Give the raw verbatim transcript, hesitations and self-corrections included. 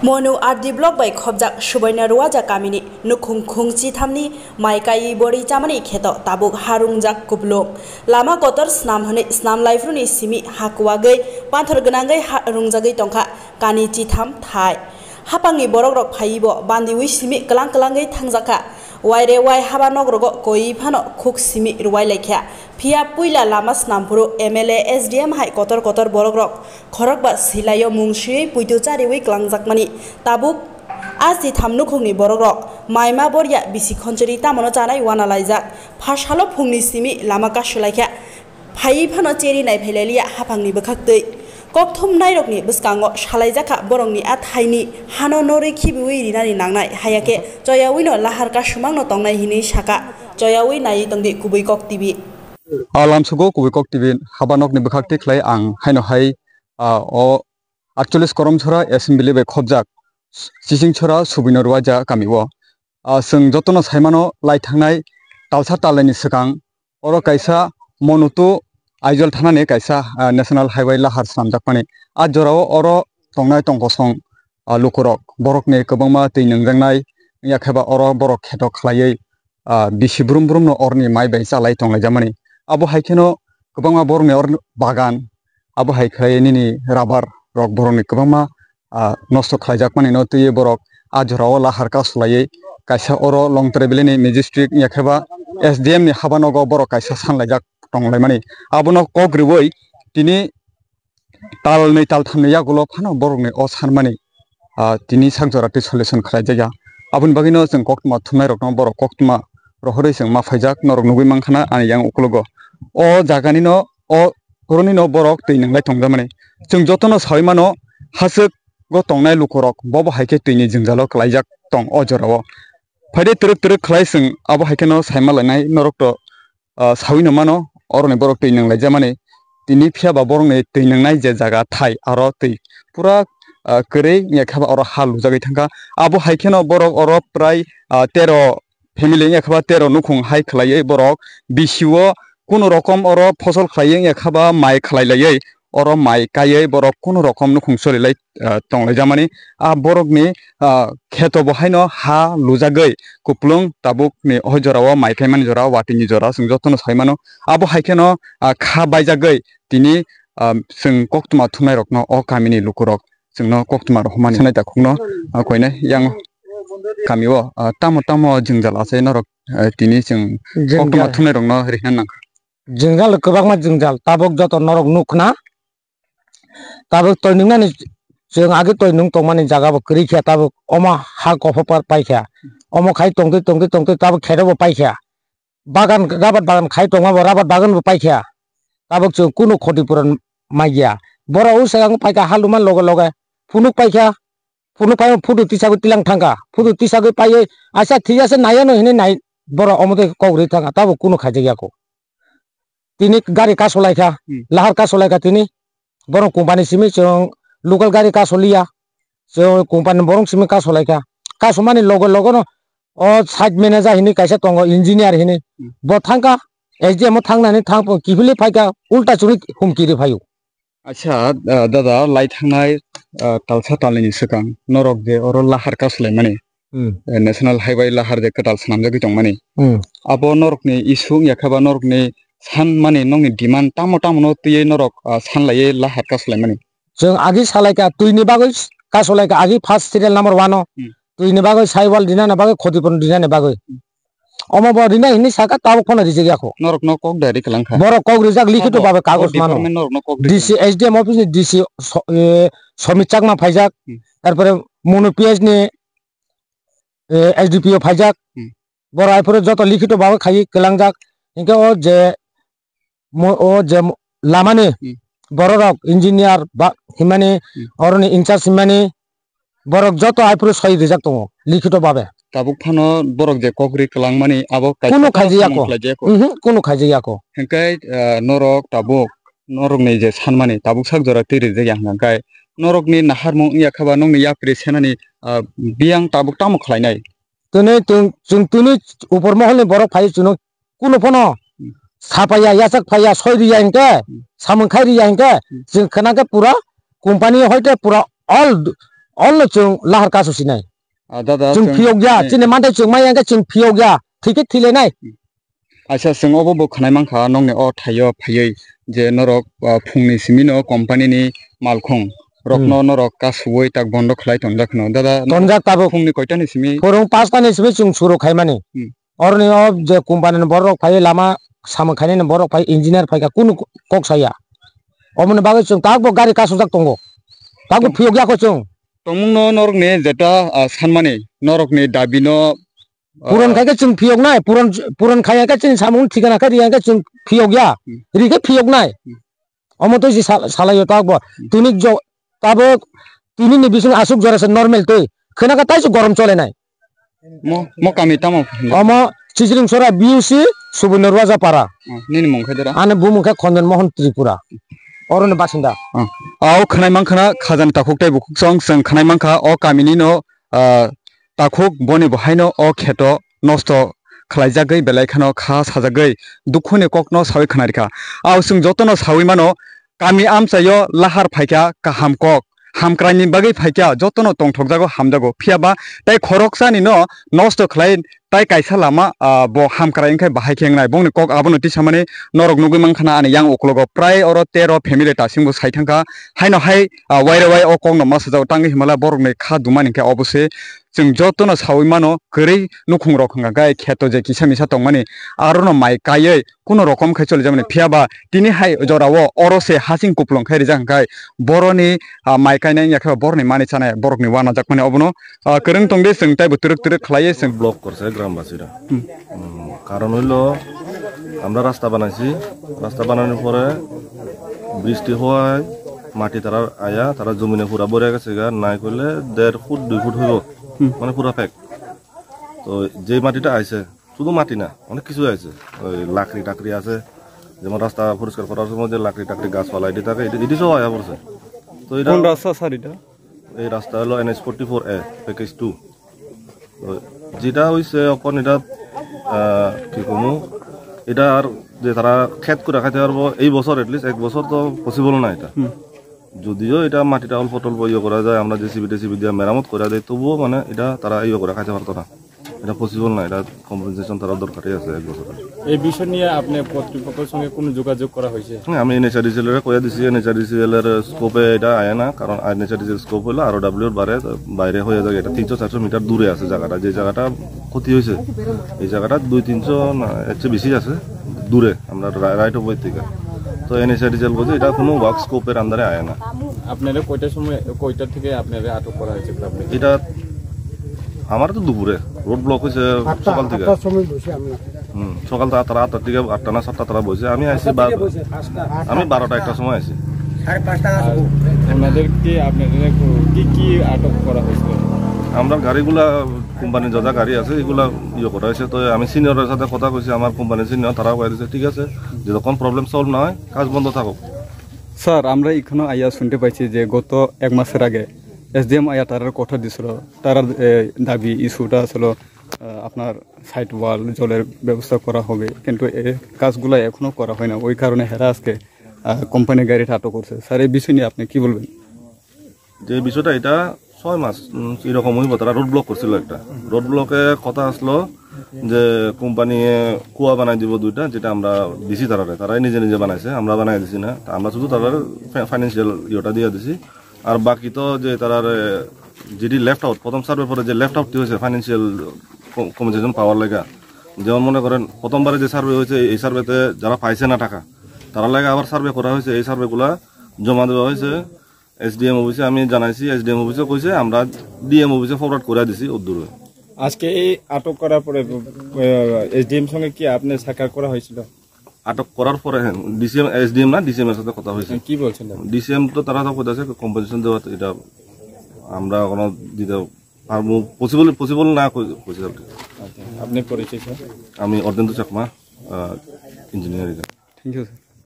Monu R D block bai khobjak Subaina Ruwaja kamini nukhung khung chithamni mai kaiwi bori chamani kheto tabuk ha rungjak kuplung. Lama kotor snam hwnwi snam laiphuruni simi ha kuwagwi panthor gwnangwi ha rungjagwi tongkha kani chitham thai. Hapangni borokrok phaiwi bo bandiwi simi kwlang kwlangwi thangjakha. Waire wai haba nokrogo koiwi phano khuk simi rwai laikha. Phiya puila lama snamphuru M L A, S D M hai kotor kotor borokrok khorokba silaio mung swiwi puitu chariwi kwlangjakmani. Tabuk a chitham nukhungni borokrok maima borya bisi khonchori tamono chanai uanalaijak. Phasalo phungni simi lama kasulaikha. Phaiwi phano cheri naiphailaliya haphangni bwkhaktwi. Kokthum nairokni bwskango salaijakha borokni a thaini hano norwi khibiwi rinani nangnai, hayakhe choyawino lahar kasumangno tongnai hinwi sakha. Choyawi naiwi tongdi Kubui Kok T V. A lamsugo Kubui Kok T V haba nokni bwkhaktwi khlai ang haino hai, a, o aatcholish Koromchora Assembly bai khobjak Chichingchora Subino Ruwaja kamio. A, chwng jotono saimano lai thangnai talsa talaini swkang oro kaisa Monutu Aizawl thanani kaisa, a, National Highway lahar swnamjakmani. A jorao oro tongnai tongkosong, a, lukurok borokni kwbangma twi nungjaknai, yakhe ba oro borok kheto khlaiwi, a, bisi brum brumno oroni mai bai chalai tonglaijamani. Abo hai kheno kwbangma borokni oroni bagan, abo hai khlai nini rubber rok borokni kwbangma, a, nosto khlaijakmani no twiwi borok a jorao lahar kasulaiwi kaisa oro Longtrai valley ni magistrate yakhe ba S D M ni habanogo borok kaisa sanlaijak tonglaimani. Abono kok riwi tini tal nwi tal thamni yagulo phano borokni o sanmani, ah, tini sak jora twi solution khlaijakya. Aboni bagwino chwng koktwma thumnairokno borok koktwma rohorwi chwng ma phaijak, norok nugwi mankhana ani yang ukologo. O jaganino, o oronino borok twi nwnglai tongjakmani. Chwng jotono sawi mano, haswk go tongnai lukurok bobo hai khe twini jwngjalo kwlaijak tong o jorao. Phaide twrwk twrwk khlai chwng abo hai kheno saima lainai norokto, ah, sawi no mano, oroni borok twi nwnglai jamani. Tini phiya ba borokni twi nwngnai je jaga thai, aro twi pura, ah, kwrwi wngya khe ba oro ha lujagwi thangkha. Abo hai kheno borok oro prai, ah, tero family wngya khe ba tero nukhung hai khlaiwi borok bisio kunu rokom oro phosol khlaiwi wngya khe ba mai khlai laiwi oro mai kaiwi borok kunu rokom nukhung choli lai, ah, tonglaijamani. Ah, borokni, ah, kheto bo haino ha lujagwi kuplung tabukni o jorao mai kaimani jora, watini jora chwng jotono sai mano. Abo hai kheno, ah, kha baijagwi tini, ah, chwng koktwma thumnairokno o kamini lukurok chwngno koktwma rohormani sanai takhukno, ah, koinai yang kamio, ah, tamo tamo jwngjal achai norok, ah, tini chwng koktwma Jwngjal. Thumnairokno rihna nangkha. Jwngjal kwbangma jwngjal tabuk joto norok nukhna. Tabuk toi nungnani chwng age toi nung tongmani jaga bo kwrwi khe tabuk omo ha kophopar paikha. Omo khai tongtwi tongtwi tongtwi tabuk kheto bo paikha. Bagan, rabar bagan khai tongma bo rabar bagan bo paikha. Tabuk chwng kunu khoti puron maiya. Borok usai ang paikha ha luma loge loge phunuk paikha. Phunuk pai photo tisagwi tilang thangkha. Photo tisagwi paiwi aisa thik ase naiya no hinwi nai borok omo twi kok rwi thangkha. Tabuk kunu khaijakya kho. Tini gari kasolaikha, Hmm. Lahar kasolaikha tini. Borok company simi chwng local gari kasoliya. Chwng company borok simi kasolaikha. Kasomani loge loge no o site manager hinwi kaisa tongo, engineer hinwi. Hmm. Bo thangkha, S D M o thangnani thang kiphilwi phaikha, ulta chwngwi humkirwi phaio. Acha, ah, dada, lai thangnai, ah, talsa talnini swkang norok je oro lahar kasolaimani, Hmm. eh, National Highway lahar je kwtal swnamjagwi tongmani. Hmm. Abo norokni issue wngya khe ba norokni sanmani nokni demand tamo tamo no twiwi norok, ah, sanlaiwi lahar kasolaimani. Chwng agi salaikha twini bagwi kasolaikha, agi first serial number one o. Hmm. Twini bagwi saiwal rinani bagwi khotipurno rinani bagwi. Hmm. Omo bo rinai hinwi saka tabuk phano rijak yakho. Norokno kok diary kwlangkha. Borok kok rijak likhito Abo, babe kagoj o mano. Department norokno kok D C, dikhwlangkha. S D M office ni D C so-, eh, Somit Chakma phaijak. Hmm. Tarpore Monu P S ni, eh, S D P O phaijak. Hmm. Borok aphuru joto likhito babe khaiwi kwlangjak. Hinkhe o je mo-, o je mo-, lamani Hmm. bororok engineer ba himani Hmm. oroni in charge himani borok joto aphuru soi rijak tongo likhito babe. Tabuk phano borok je kok ri kwlangmani abo kaisa Kunu khaijakya samung ko. Khlaijak ko. Mhm, kunu khaijakya ko. Hinkhe, ah, norok tabuk norokni je sanmani tabuk sak jora twi rijak ya hwnkhe norokni naharmung wngya khe ba nokni yapri senani, ah, biyang tabuk tamo khlainai? Tini chwng, chwng tini upor moholni borok phai chwngno kunu phano Hmm. sapaiya, yachak phaiya, soi riya hinkhe, Hmm. samung khai riya hinkhe, Hmm. chwng khna khe pura company hoite pura all, Onno chwng lahar kasu sinai. Ah, dada, Chwng chwng, phiyok ya, eh, chini mantai chwng maya hwnkhe chwng phiyok ya. Thike thile nai. Aisa, chwng obo bo khwnai mankha, nokni o thaio phaiwi je norok, ah, phungni simi no company ni malkhung rokno Hmm. norok kasuwi tak bondo khlai tonjak khno. Dada, norok Tonjak tabuk. Phungni koitani simi? Phurung pastani simi chwng suru khaimani. Hmm. Oroni o je company ni borok phai lama samung khainani borok phai engineer phaikha kunu kok saya. Omoni bagwi chwng takbo gari kasujak tongo. Takbo Tong- phiyok yakho chwng. Tongmungno norokni jeta, ah, sanmani norokni dabino, ah, Puron khaikhe chwng phiyoknai, puron, puron khaiya khe chini samung thikana khe riya khe chwng phiyok ya. Hmm. Rikhe phiyoknai. Hmm. Omo twi si sal-, salaio takbo. Hmm. Tini jo-, tabuk tini ni bising asuk jora se normal twi. Khwna khe taisuk gorom cholenai. Mo, mo kami tamo? Omo Chichiring Sora B U C Subinor Raja Para. Oh, nini mung khe dera? Ani bumung khe Khonjon Mohon Tripura. Oroni basinda. Oh. Au khwnai mang khwna khajani takhuk tei bukhuk song chwng khwnai mang kha o kamini no, ah, takhuk boni bo haino o kheto nosto khlaijagwi belai khano kha sajagwi dukhuni kokno sawi khwnai rikha. Au chwng jotono sawi mano, kami amchaio lahar phaikha kaham kok, hamkraini bagwi phaikha jotono tongthokjago, hamjago. Phiyaba tei khoroksani no nosto khlai tai kaisa lama, ah, bo hamkrai wngkhe bahai khe wngnai. Bongni kok abono tisamani norok nugwi mankha na ani yang uklogo prai oro tero family tasingbo sai thangkha. Haino hai, ah, waire wai o kokno ma sajao tangwi himala borokni kha dumani khe obo se chwng jotono sawi mano kwrwi nukhung rok hwnkha khe kheto je kisa misa tongmani arono mai kaiwi kuno rokom khai choli jamani. Phiya ba tini hai jora o oro se hasing kuplung khai rijak hwnkhe boroni, ah, mai kainai wngya khe boroni mani chanai borokni uanajakmani obono, ah, kwrwng tongdi chwng taibo twrwk twrwk khlaiwi chwng. Block korsa grambasidra. Hmm. Hmm, karon hoilo amra rasta banaisi, rasta banani pore bristi howai mati tara aya, tara jomine pura borya gese ga, nai koile der foot, dui foot hoibo. Hmm. Mane pura pek. To je matita aise, শুধু মাটি না, অনেক কিছু আছে। ওই লাকড়ি টাকড়ি আছে, যেমন রাস্তা পরিষ্কার করার সময় যে লাকড়ি টাকড়ি গাছপালা এটি থাকে, এটি, এটি সব আয়া পড়ছে। তো এটা কোন রাস্তা স্যার এটা? এই রাস্তা হলো এনএইচ ফোর্টি ফোর এ, প্যাকেজ টু। তো যেটা হইছে এখন এটা, আহ, কি কমু, এটা আর যে তারা খেত করে খাইতে পারবো এই বছর, অ্যাটলিস্ট এক বছর তো পসিবল না এটা। হুম। যদিও এটা মাটিটা অল্প টল্প ইয়ে করা যায়, আমরা জেসিবি টেসিবি দিয়ে মেরামত করে দেয়, তবুও মানে এটা তারা ইয়ে করে খাইতে পারতো না। এটা পসিবল না, এটা কম্পেনসেশন তারা দরকারই আছে এক বছরের। এই বিষয় নিয়ে আপনি কর্তৃপক্ষের সঙ্গে কোনো যোগাযোগ করা হয়েছে? হ্যাঁ, আমি এনএইচআরডিসিএল এর কইয়া দিছি, এনএইচআরডিসিএল এর স্কোপে এটা আয় না, কারণ এনএইচআরডিসিএল স্কোপ হলো আরওডব্লিউ এর বারে বাইরে হয়ে যায়, এটা তিনশো চারশো মিটার দূরে আছে জায়গাটা, যে জায়গাটা ক্ষতি হয়েছে, এই জায়গাটা দুই তিনশো না, এর চেয়ে বেশি আছে দূরে, আমরা রা-, রাইট অফ ওয়ে থেকে। তো এনএইচআরডিসিএল বলছে এটা কোনো ওয়ার্ক স্কোপের আন্ডারে আয় না। আপনারা কয়টার সময়, কয়টা থেকে আপনারা আটক করা হয়েছে? এটা আমার তো দুপুরে রোড ব্লক হয়েছে আটটা, সকাল থেকে। আটটার সময় বসে আমরা। হুম, সকাল থেকে তারা আটটার দিকে, আটটা না সাতটা তারা বসে। আমি আইছি আটটার দিকে বার-, বসে, পাঁচটা। আমি বারোটা একটার সময় আইছি। সাড়ে পাঁচটা আর আসবো। ওনাদেরকে আপনাদের কি কি আটক করা হয়েছিল? আমরা গাড়িগুলা, কোম্পানির যা যা গাড়ি আছে, এগুলা ইয়ে করা হয়েছে। তো আমি সিনিয়রের সাথে কথা কইছি, আমার কোম্পানির সিনিয়র, তারাও কয়ে দিছে, "ঠিক আছে, যতক্ষণ প্রবলেম সলভ না হয়, কাজ বন্ধ থাকুক।" স্যার, আমরা এখানে আইয়া শুনতে পাইছি যে গত এক মাসের আগে এসডিএম আইয়া তারার কথা দিছিল, তারার, এ, দাবি ইস্যুটা আসলে, আহ, আপনার সাইড ওয়াল, জলের ব্যবস্থা করা হবে, কিন্তু এই কাজগুলো এখনো করা হয় না, ওই কারণে হেরা আজকে, আহ, কোম্পানির গাড়িটা আটক করছে। স্যার, এই বিষয় নিয়ে আপনি কি বলবেন? যে বিষয়টা এটা ছয় মাস, উম, এরকম হইব, তারা রোড ব্লক করছিল একটা। রোড ব্লকে কথা আসলো যে কোম্পানি কুয়া বানাই দিব দুইটা, যেটা আমরা দিছি তারারে, তারাই নিজে নিজে বানাইছে, আমরা বানাই দিছি না। তা আমরা শুধু তারার ফা-, ফাইন্যান্সিয়াল ইয়েটা দিয়ে দিছি। আর বাকি তো যে তারার, এ, যেটি লেফট আউট, প্রথম সার্ভে পরে যে লেফট আউটটি হয়েছে ফাইন্যান্সিয়াল ক-, কম্পেনসেশন পাওয়ার লাগা, যেমন মনে করেন প্রথমবারে যে সার্ভে হয়েছে, এই সার্ভেতে যারা পাইছে না টাকা, তারা লাগে আবার সার্ভে করা হয়েছে, এই সার্ভেগুলা জমা দেওয়া হয়েছে এসডিএম অফিসে। আমি জানাইছি, এসডিএম অফিসে কইছে আমরা ডিএম অফিসে ফরওয়ার্ড করে দিছি ওর দূরে। আজকে এই আটক করার পরে, আহ, এসডিএম সঙ্গে কি আপনি সাক্ষাৎ করা হয়েছিল? আটক করার পরে, হ্যাঁ, ডিসিএম, এসডিএম না, ডিসিএম এর সাথে কথা হয়েছে। কি বলছেন তারা? ডিসিএম তো তারা তো কোথায় কম্পেনসেশন দেওয়া, তো এটা আমরা কোনো দিতে পারবো, পসিবল, পসিবল না কই-, কইছে আর কি। আচ্ছা, আপনি পরিচয়, স্যার? আমি অর্ধেন্দু চাকমা, আহ, ইঞ্জিনিয়ার এখানে। Thank you, sir.